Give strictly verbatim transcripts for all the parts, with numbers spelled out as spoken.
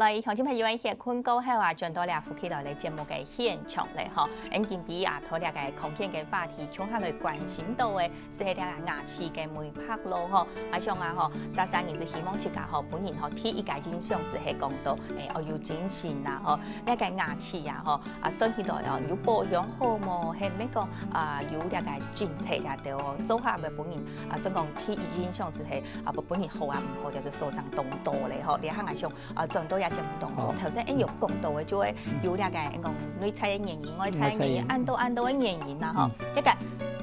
來，鄉親朋友，歇睏過後啊，轉到這福氣來了節目个現場了吼。𠊎今晡日啊，同這个康健个話題，共下來關心到个，係這个牙齒个美白咯吼。𠊎想啊吼，莎莎你就希望自家吼，本人吼，第一个印象就係講到，欸，哦，有精神啦吼，這个牙齒啊吼，啊，算起來哦，有保養好無？係毋係講啊，有這个精神啊，對哦，做下个本人啊，算講第一印象就係啊，本人好啊，毋好，就係所長當多了吼。這下𠊎想 啊，轉到這節目當中，好。頭先𠊎有講到个，就會有這个，𠊎講內在个原因、外在个原因，內在个原因。恁多恁多个原因啦，吼。嗯。這个，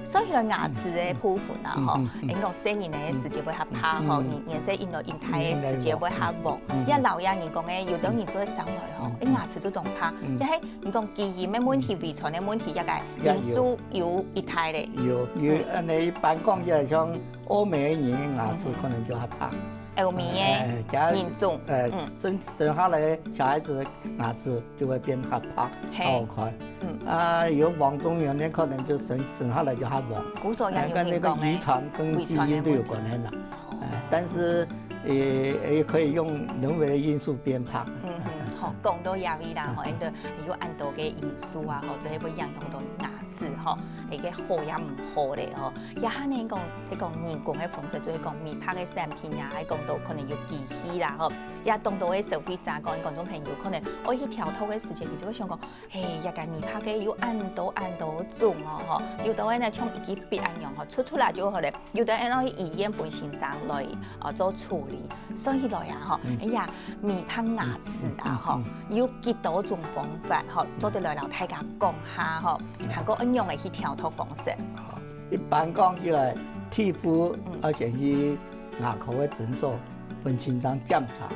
所以呢，牙齒个部分啊，嗯，吼，嗯，嗯。𠊎講細人个時節會較白，吼，嗯，嗯。年，年歲應該應該个時節會較黃。嗯，嗯。也老人講个，有的人做得生來，吼，嗯，嗯。欸，牙齒就當白。嗯。這係你講基因个問題、嗯。遺傳个問題，這个因素有一大咧。有，有，嗯。恁呢一般講起來，像歐美个人牙齒可能就較白。嗯。 歐美个哎，假如人種，哎，嗯。生，生下來小孩子牙齒就會變較白，嘿。好看。嗯。啊，有黃種人呢，可能就生，生下來就較黃。古早人有哎，跟那個人講的，遺傳跟基因都有關係啦。遺傳的問題。哎，但是也，也可以用人為的因素變白。嗯哼，好，講到這位啦，吼，嗯。因為有恁多个因素啊，吼，都會影響到牙齒，吼，一个好也毋好咧，吼。 也還能講，係講人工个方式，就係講美白个產品啊，還講到可能有機器啦，吼。也當多个消費者講，觀眾朋友可能愛去挑頭个時節，佢就會想講，嘿，這个美白个有恁多恁多種哦，吼。有的人呢，像一支筆恁樣，吼，捽捽啦就好了。有的人愛去醫院分先生來，呃，做處理。 算起來啊，吼，嗯。哎呀，美白牙齒啊，嗯，嗯，吼，嗯。有幾多種方法，吼，做得來摎大家講下，吼，嗯。還過愛仰仔去挑頭方式。好，一般講起來，第一步，嗯。愛先去牙科个診所，分先生檢查。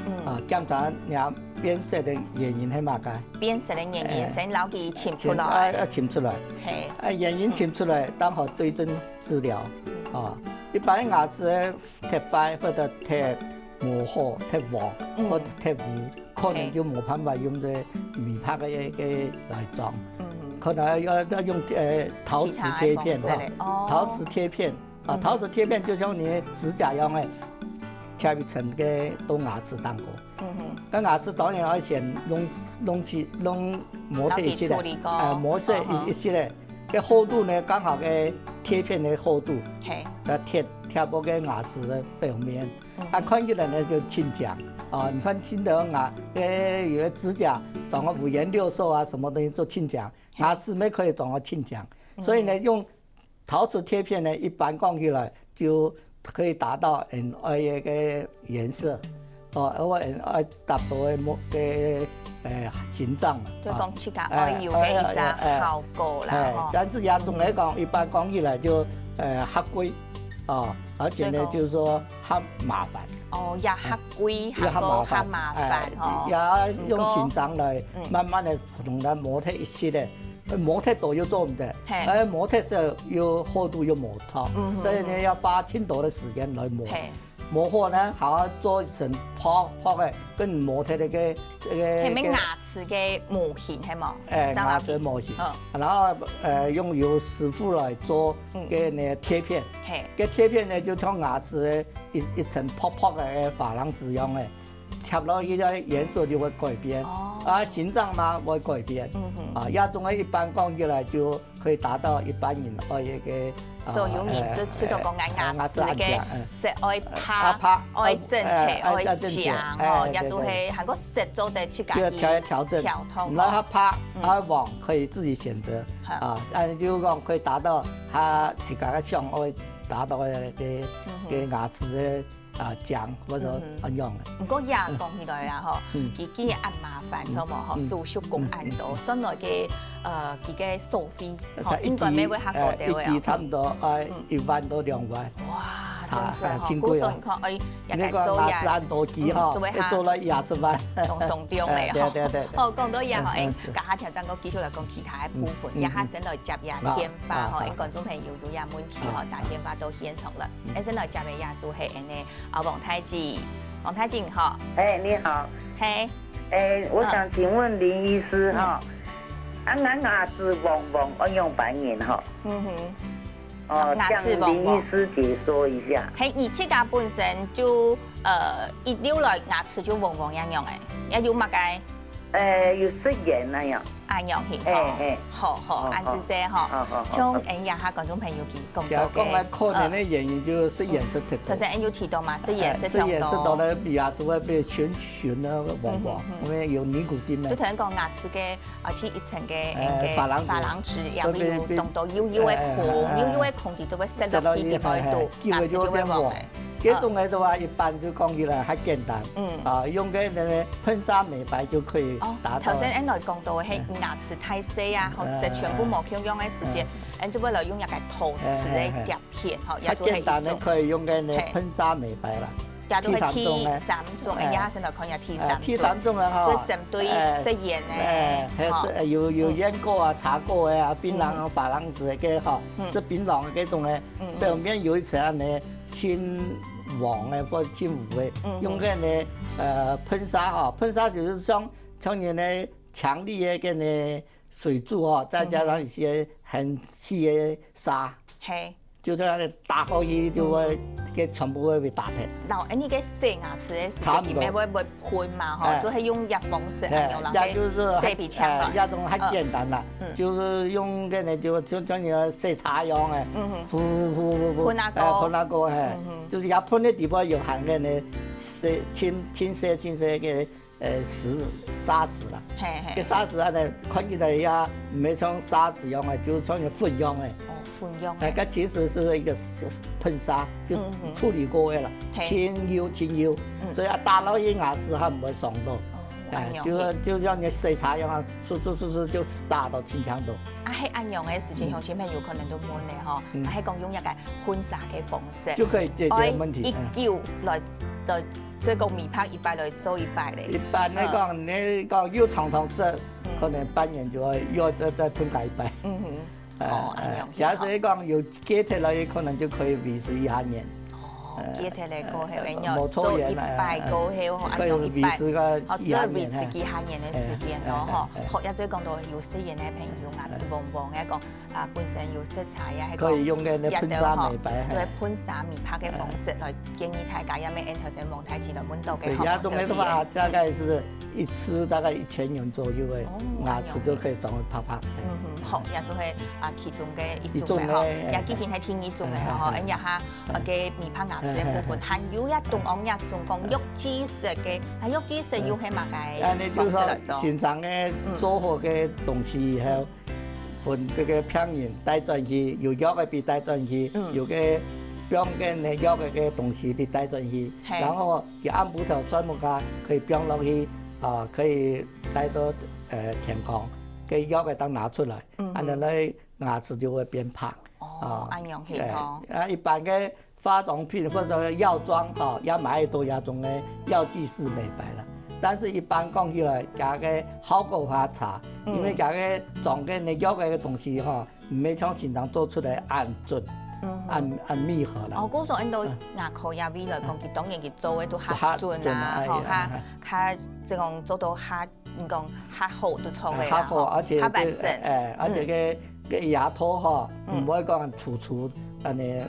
嗯。啊，檢查你變色个原因係麼个？變色个原因，哎。先摎佢尋出來。尋，啊，要尋出來。嘿。啊，原因尋出來，嗯。當好對症治療。嗯。啊，一般牙齒个 忒壞或者忒無好、忒黃，嗯。或者忒烏，可能就無辦法用這美白个，个來裝。嗯。可能要，要用，呃，陶瓷貼片，其他的方式嘞。哈，哦。陶瓷貼片，啊，嗯。陶瓷貼片就像你的指甲一樣，欸，貼一層个到牙齒當中。嗯哼。該牙齒當然要先弄，弄去，弄磨忒一息嘞，摎佢處理過。呃，磨忒一，嗯哼。一息嘞， 个厚度呢，剛好个貼片个厚度，嘿。來貼，貼到个牙齒个表面。嗯。啊，看起來呢就清淨。啊，你看清的牙，欸，有的指甲，長得五顏六色啊，什麼東西都清淨，嘿。牙齒乜可以長得清淨。嗯。所以呢，用陶瓷貼片呢，一般講起來就可以達到你愛个顏色。 哦，𠊎愛達到个目，个，呃，形狀嘛。就講自家愛有个一隻效果啦，哎，哎，哎，吼。哎，但是這種來講，嗯。一般講起來就，呃，較貴，哦，而且呢，所以講，就是說較麻煩。哦，也較貴，哎，也較麻煩，較麻煩，哎，吼。也用先生來，毋過，嗯。慢慢个同佢磨忒一息个，磨忒多又做毋得，嘿。哎，磨忒少又厚度又無到，嗯哼，所以呢，嗯。要花盡多个時間來磨。嘿。 無好呢，還愛做一層薄，薄个，跟磨忒个，這个，係毋係牙齒个模型，係無？哎，正落去。牙齒模型。嗯。然後，呃，用有師傅來做，嗯。个那個貼片。嘿。个貼片呢，就像牙齒个一，一層薄薄个琺瑯質一樣个，貼落去个顏色就會改變。哦。啊，形狀嘛，會改變。嗯哼。啊，這種个一般講起來就 可以達到一般人愛个，啊，所有人就知道講，哎，哎，牙齒个，哎，牙齒恁靚，哎。色愛白，啊，白，愛整齊，哎，哎，愛靚，哎，哎，吼，對，也就係還過色做得自家去調，就調，調整。調動，然後佢白，嗯。佢黃可以自己選擇，好。啊，但是就講可以達到佢自家个想愛達到个，个，嗯哼。个牙齒个 啊，講，或者嗯哼。恁樣个。毋過也講起來啊，吼，嗯。佢既然恁麻煩，嗯。著無，吼，嗯。手續講恁多，嗯。算來个，呃，佢个收費，吼，才一支，應該乜會較高兜个啊。呃，一支差毋多，呃，嗯。一萬到兩萬。哇，差，真係吼，呃，真貴啊。故所你看，哎，也該做也，你講牙齒恁多支吼，嗯，做一下。一做了二十萬。當爽中个吼。哎，對，對，對，對。好，講到這吼，嗯，哎，嗯，是。這下聽正講繼續來講其他个部分，嗯，嗯，這下先來接這電話吼，嗯。啊，啊，啊。因為觀眾朋友有這問題吼，啊。打電話到現場了。 嗯。𠊎先來接个也就係恁呢，啊，王太姐，王太姐你好。哎，你好。嘿。哎，我想請問林醫師哈，嗯。啊，𠊎牙齒黃黃，愛仰般形哈？嗯哼。哦，牙齒黃黃。向林醫師解說一下。係，你自家本身就，呃，一路來牙齒就黃黃樣樣欸，也有麼个？呃，有食鹽那樣。恁樣係，吼。欸，欸。好，好，哦，恁仔細吼。哦，哦，哦，像，哦。欸，這下觀眾朋友佢講到个，其實講來可能个原因就係食鹽食忒多。嗯。頭先有提到嘛，食鹽食忒多。欸，食鹽食多了，牙齒會變全全的黃黃，嗯，嗯，嗯。因為有尼古丁嘛。就頭先講牙齒个 啊，第一層个，欸，个珐琅質。珐琅質，也會有當多幼幼个空，欸，欸，欸，幼幼个空佢就會塞落去裡背肚，塞落去，欸，欸，牙齒就會黃欸。這種个話，一般就講起來還簡單，嗯。啊，用个那個噴砂美白就可以達到了。哦，頭先恁來講到个，係，嗯。牙齒太細啊，吼，欸，色全部無共樣个時節，欸，欸。恁就會來用一個陶瓷个夾片，吼，也就係一種。較簡單个可以用个那噴砂美白啦。 也就係第三種，第三種，欸。哎呀，先來看一下第三種。欸，第三種个吼，就針對食鹽个，欸，欸，吼。係，有，有醃過啊、嗯。炒過个啊，檳榔啊、嗯。珐琅質个吼，嗯。食檳榔个這種个，嗯，嗯。表面有一層恁呢青黃个或者青烏个，嗯，嗯。用个呢，呃，噴砂吼，噴砂就係像，像你呢強力个个呢 水柱哦，再加上一些很細个沙，嗯。嘿。就這樣打過去，就會，嗯。給全部會被打開。然後，哎，你个洗牙齒个時間，差不多。裡面會，會噴嘛，吼，哎。就係用一方式，哎，哎，用那個也就是很，洗鼻腔嘛。哎，那種很簡單啦，嗯。就是用个呢，就，就像你洗茶一樣哎，嗯哼。呼呼呼呼，噴那個。哎，噴那個，哎，嗯哼。就是要噴的地方有含个呢，洗，清，清洗，清洗个 呃，石，砂石啦。嘿，嘿。該砂石啊呢，看起來也毋係像沙子樣个，就像粉樣个。哦，粉樣个。哎，該其實係一個噴砂，就，嗯哼。處理過个啦，嘿。清油，清油，嗯。所以啊，打落去牙齒還毋會傷到。哦，哎，恁樣。就，就像你洗茶一樣啊，嗖嗖嗖嗖就打到清爽到。啊，係恁樣个時間，嗯。鄉親朋友可能都問了吼，嗯。啊，係講用一個噴砂个方式。就可以解決問題，愛，嗯。幾久來，來 所以講，美白一擺來做一擺咧。一般來講，嗯。你講又常常食，嗯。可能半年就會又再，再噴加一擺。嗯哼。呃，哦，恁樣，呃，假使講有戒忒了，也可能就可以維持一下年。哦，呃，戒忒了過後，呃，哎呀，無抽菸啊，做一擺過後，哎，哎，可以維持个一下年，哦，做維持幾下年个時間咯，哎，哎，吼。哎，哎。好，也所以講到有食菸个朋友，牙齒黃黃个講， 啊，本身有色差呀，該個可以用該個噴砂美白，也得吼，嘿。對，噴砂美白个方式來建議大家，也免頭先黃太子來問到个，對，吼，牙痛个話，所以大概是一次大概一千元左右个，哦，牙齒就可以轉為白白。嗯哼，好，也就係，啊，其中个一種个吼，一種个，也既經係第二種个吼，哎，哎，哎。哎呀哈，啊，个美白牙齒个部分，哎，哎，哎。還有一種哦，一種講藥劑師个，啊，藥劑師又係麼个方式來做？啊，你就說，平常个做好个東西，還有 分這個病人帶轉去，有藥个被帶轉去，嗯。有个放个呢藥个个東西被帶轉去，嘿。然後佢暗晡頭全部个可以放落去，啊，可以帶到，呃，天光，个藥个當拿出來，嗯哼。恁樣呢牙齒就會變白。哦，啊，恁樣係吼。哎，啊，一般个 化妝品或者藥妝吼，也買得到這種个藥劑師美白啦。但是一般講起來，佢个效果較差，嗯。因為佢个裝个呢藥个東西吼，毋係像平常做出來恁準，嗯哼。恁，恁密合啦。哦，故所恁多牙科這位來講，嗯。佢當然佢做个都較準啊，較準啊，吼，哎呀，較，較這種做到較，你講較好就著个啦，哎，較好，吼，而且較完整。哎，而且个，嗯。个牙套吼，嗯。毋會講突出，恁呢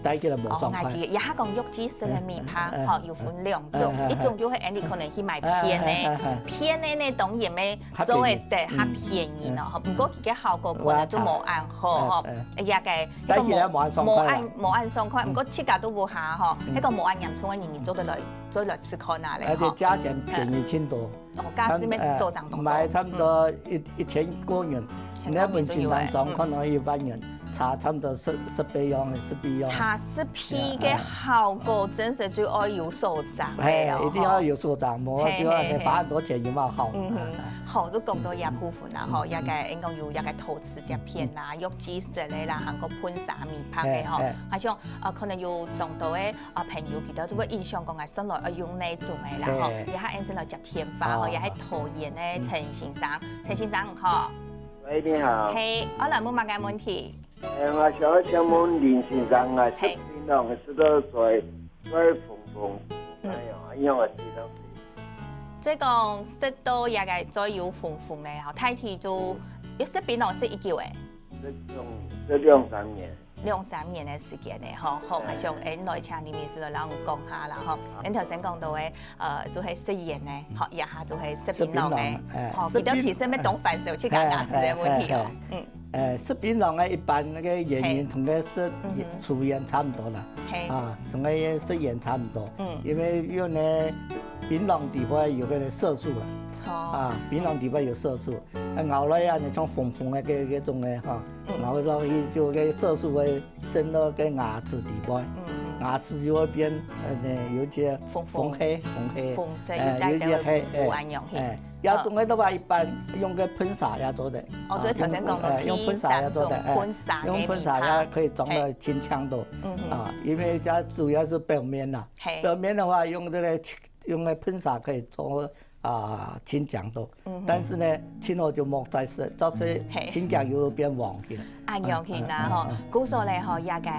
戴起來無爽快。哦，𠊎知，也係講藥劑師个美白，嗯，嗯，嗯，吼，有分兩種，嗯，嗯，嗯。一種就係恁樣可能去買片个，嗯，嗯，嗯，嗯。片个呢，當然乜做得較便宜咯，嗯，嗯。吼，毋過佢个效果可能就無恁好，吼。嗯，嗯。也个，戴起來無恁爽快啦。無恁，無恁爽快，嗯。毋過自家都有下吼，嗯。該個無恁嚴重个人，你做得來，做得來試看啊咧，而且價錢便宜盡多。吼。嗯。 哦，價錢乜係做正當多。呃，買差不多一，嗯。一千過銀，千多銀左右欸。你本身當中可能一萬銀，嗯。差差不多十，十倍樣，十倍樣。差十倍个效果，嗯，嗯。真係就愛有所長个哦，嘿，一定要有所長，吼。無就要，嘿，嘿，嘿。花很多錢也無效。嗯哼，嗯，嗯。好，就講到這部分啦，吼，嗯。這個應該有這個投資這片啦，嗯。藥劑師个啦，還有噴砂美白个吼，嘿，嘿。還像，呃，可能有當多个 啊，朋友佢兜就會印象講，哎，上來愛用哪種个啦，吼，嘿。也還先來接電話，吼，好，也係桃園个陳先生，好。陳先生，吼。喂，你好。嘿，𠊎來問麼个問題？哎，𠊎想請問林先生啊，嘿。食檳榔食到嘴，嘴紅紅，嗯。哎呀，仰般个治療？所以講食到這個嘴有紅紅个，吼，大體就，嗯。有食檳榔食幾久欸？食兩，食兩三年。兩三年个時間呢，吼，好，還想，欸，來請林醫師來摎𠊎講下啦，吼。恁頭先講到个，呃，就係食菸呢，吼，這下就係食檳榔呢，食檳榔，欸，吼，食檳，佢兜其實乜當煩惱自家牙齒个問題哦，欸，欸，欸，欸。嗯。呃，食檳榔个一般該个菸癮同該食菸，嗯哼。抽菸差毋多啦，嘿。啊，同該食菸差毋多，嗯。因為因為呢，檳榔底背有該个色素啦，哦。啊，檳榔底背有色素， 啊，咬落去啊，你像紅紅个該，該種个哈，嗯。咬落去就該色素會滲到該牙齒底背，嗯。牙齒就會變，呃，有一些紅紅。紅黑，紅黑，紅色，欸，有一些黑，有帶點烏烏恁樣去。欸，欸，這種个的話，一般用个噴灑也做得。哦，所以頭先講个，啊，用，欸，用噴灑也做得，第三種噴灑个，欸，用噴灑也可以裝到清腔的，嘿。嗯哼。啊，因為它主要是表面啦，嘿。表面的話用這個，用个噴灑可以做 啊，清腔个。嗯哼。但是呢，盡好就莫再食，再食，嘿。清腔又變黃去了。恁樣去啦，吼。嗯，嗯，嗯，嗯。故所咧，吼，這個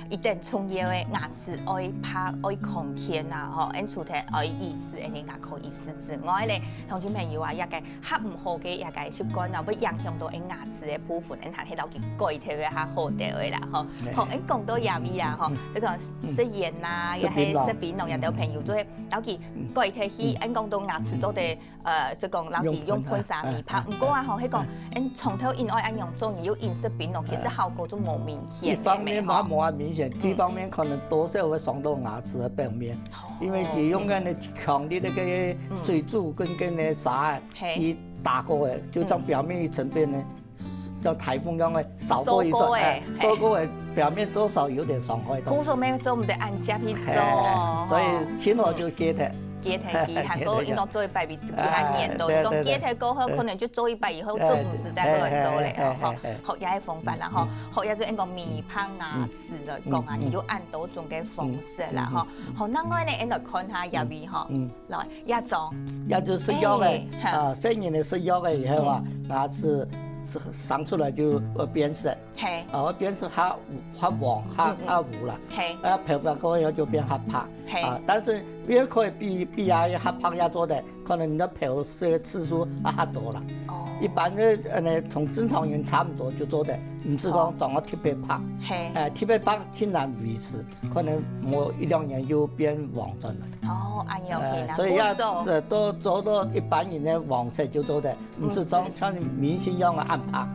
一等重要个牙齒愛拍、愛康健啊，吼，恁除忒愛醫師，恁呢牙科醫師之外咧，鄉親朋友啊，這個較毋好个這個習慣啊，會影響到𠊎牙齒个部分，恁還係摎佢改掉个較好个啦，吼。嘿。好，恁講到這位啊，吼，嗯。這個食菸啊，食檳榔。也係食檳榔，這兜朋友就會摎佢改忒去，嗯。恁講到牙齒做得 呃，就講摎佢用噴灑來拍。用噴，啊，啊，毋過啊，吼，啊，該講，啊。嗯，長透癮愛恁樣做，你又癮食檳榔，其實效果就無明顯个，一方面嘛，吼。無恁明顯，嗯。第二方面可能多少會傷到牙齒个表面，哦。因為佢用該个強烈个該个水珠跟該个沙，嗯。嘿。去打過个，就將表面一層變成 像颱風樣个掃過一轉，掃過欸，欸，掃過欸，表面多少有點傷害到。故所乜做毋得恁接去做，嘿，所以盡好就戒忒。戒忒去，還過應該做一擺維持幾下年都，哎，對，對，對。講戒忒過後，哎，可能就做一擺以後，哎，做毋使再過來做了，哎，哎，吼。哎，哎。好，這個方法啦，吼。嗯。好，這就應該咪拍牙齒了，嗯，講啊，嗯，你就恁多種个方式啦，嗯，吼。嗯，嗯，嗯。好，另外呢，𠊎來看下這位，吼。嗯。 來，這種。這就食藥个，欸，哈。啊，細人仔食藥个以後啊，嗯。牙齒生出來就會變色。嘿。啊，會變色較，較黃，較，嗯，嗯。較烏啦。嘿。啊，漂白過後就變較白。嘿。啊，但是也可以比，比啊，較白也做得，可能你个漂色次數啊較多啦。哦。一般个，呃，同正常人差不多就做得，毋係講，哦。長到特別白。嘿。哎，特別白盡難維持。 可能無一兩年就變黃轉來。哦，恁樣去啦，呃，所以要，故所，呃，都做到一般人个黃色就做得，毋係講像明星樣个恁白，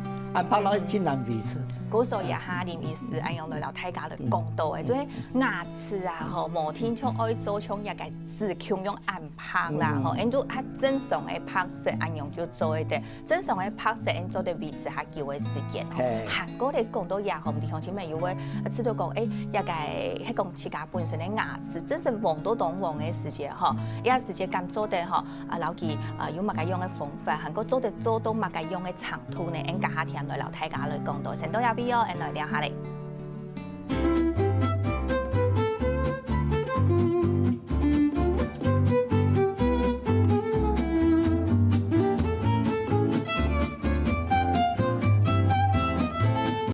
恁白落去盡難維持。故所這下林醫師恁樣來摎大家來講到个，嗯。就係牙齒啊，吼，無定著愛做像這個子宮樣恁白啦，嗯。吼，𠊎就較正常个白色恁樣就做得。 正常个白色𠊎做得維持較久个時間吼。嘿。還過咧講到這吼，毋知鄉親朋友會，啊，知道講，欸，這個，係講自家本身个牙齒真正黃到當黃个時節吼，這時節敢做得吼，啊，摎佢，啊，有麼个樣个方法，還過做得做到麼个樣个程度呢？𠊎等下添來摎大家來講到，先到這位哦，𠊎等來尞下咧。